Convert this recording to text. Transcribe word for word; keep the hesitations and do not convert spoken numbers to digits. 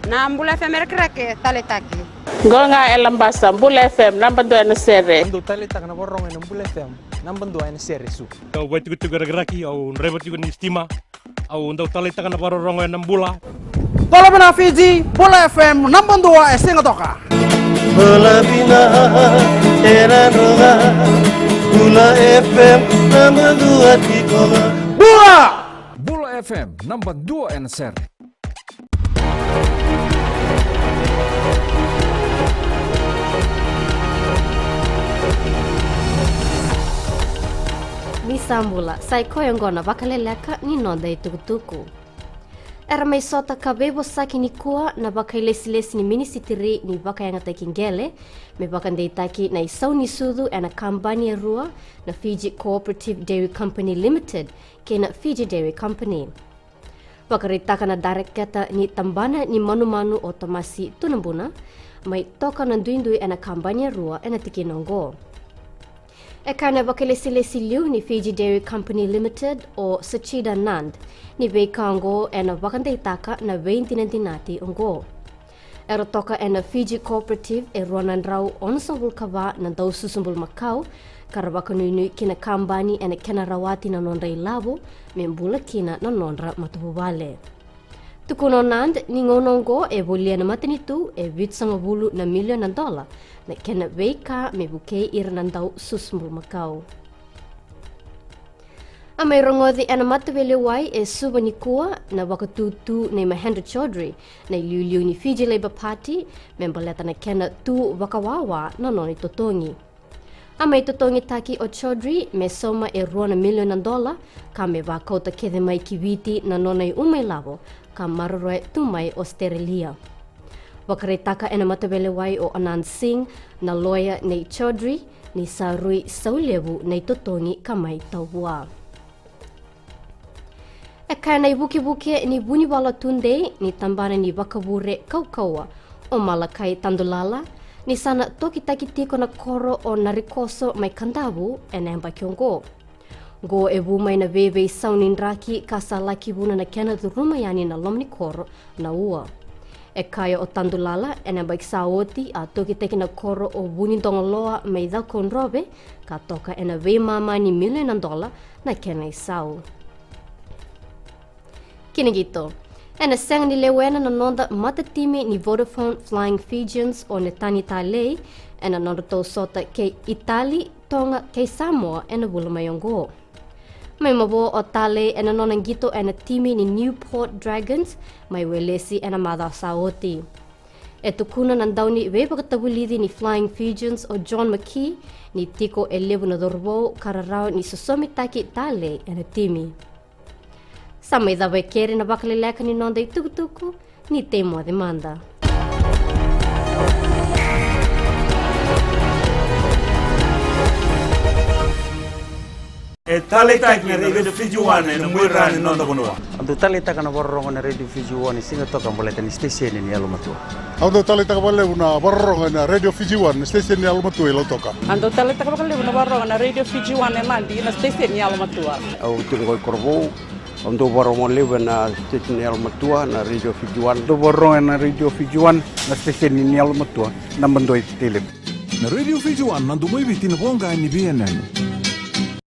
Na Bula F M e Rakiraki, taleitaki. Qo ga e Labasa, Bula F M, naba dua ena sere. Au dau taleitaka na vakarorogo ena Bula F M, naba dua ena sere, Su. Au vaitikotiko e Rakiraki, au draiva tiko ni sitima, au dau taleitaka na vakarorogo ena Bula. Bula vinaka Fiji, Bula F M, naba dua e Sigatoka. Bula vinaka e Nadroga, Bula F M, naba dua tiko ga. Bula! Bula F M, naba dua ena sere. Ni sa bula, sa i koya oqo na vakaleleka ni noda itukutuku. Era mai sota ka veivosaki nikua na vakailesilesi ni minisitiri ni vakayagataki qele me vakadeitaki na isau ni sucu ena kabani e rua, na Fiji Cooperative Dairy Company Limited kei na Fiji Dairy Company. Vakaraitaka na dareketa ni tabana ni manumanu o Tomasi Tunabuna mai toka na duidui ena kabani e rua ena tikina oqo. E kaya na vakailesilesi liu ni Fiji Dairy Company Limited o Sachida Nand ni veika oqo ena vakadeitaka na veidinadinati oqo. Era toka ena Fiji Cooperative e rua na drau onosagavulu ka va na daususu bulumakau, ka ra vakanuinui ki na kabani ena kena rawati na nodra ilavo me bula kina na nodra matavuvale. Tukuna o Nand ni gauna oqo e volia na matanitu e vitusagavulu na milioni na dola na kena veika me vukei ira na daususu bulumakau. A mai rogoci ena mataveilewai e Suva nikua na vakatutu nei Mahendra Chaudhry na iliuliu ni Fiji Labour Party me baleta na kena tu vakawawa na nona itotogi. A mai totogitaki o Chaudhry me sauma e rua na milioni na dola ka me vakauta kece mai ki Viti na nona iuma ilavo ka maroroya tu mai Ositerelia. Vakaraitaka ena mataveilewai o Anand Singh na loya nei Chaudhry ni sa rui saulevu na itotogi ka mai tau vua. E kaya na ivukevuke ni Vunivalu Tudei ni tabana ni vakavure kaukauwa o Malakai Tadulala ni sa na tokitaki tiko na koro o Narikoso mai Kadavu ena yabaki oqo. Qo e vu mai na veiveisau ni draki ka sa laki vuna na kena curuma yani na loma ni koro na ua. E kaya o Tadulala ena yabaki sa oti a tokitaki na koro o Vunidogoloa mai Cakaudrove ka toka ena veimama ni milioni na dola na kena isau. Kina qito, ena sega ni lewena na noda matatimi ni Vodafone Flying Fijians o Netani Talei ena nodratou sota kei Itali, Toga kei Samoa ena vula mai oqo. Mai mavoa o Talei ena nona qito ena timi ni Newport Dragons mai Welesi ena macawa sa oti. E tukuna na dauniveivakatavulici ni Flying Fijians o John McKee ni tiko e levu na cauravou ka ra rawa ni sosomitaki Talei ena timi. Sa mai cava e keri na vakaleleka ni noda itukutuku, ni tei moce mada. E taleitaki na Radio Fiji One ena muaira ni noda vanua. Au dau taleitaka na vakarorogo na Radio Fiji One e Sigatoka baleta ni siteseni ni yalomatua. Au dau taleitaka vakalevu na vakarorogo ena Radio Fiji One na siteseni ni yalomatua i Lautoka. Au dau taleitaka vakalevu na vakarorogo na Radio Fiji One e Nadi na siteseni ni yalomatua. Au tiko qo i Korovou. Au dau vakarorogo levu ena siteseni ni yalomatua na Radio Fiji One. Dau vakarorogo ena Radio Fiji One na siteseni ni yalomatua naba dua i Tailevu. Na Radio Fiji One na domo i Viti na voqa ni veiyanuyanu.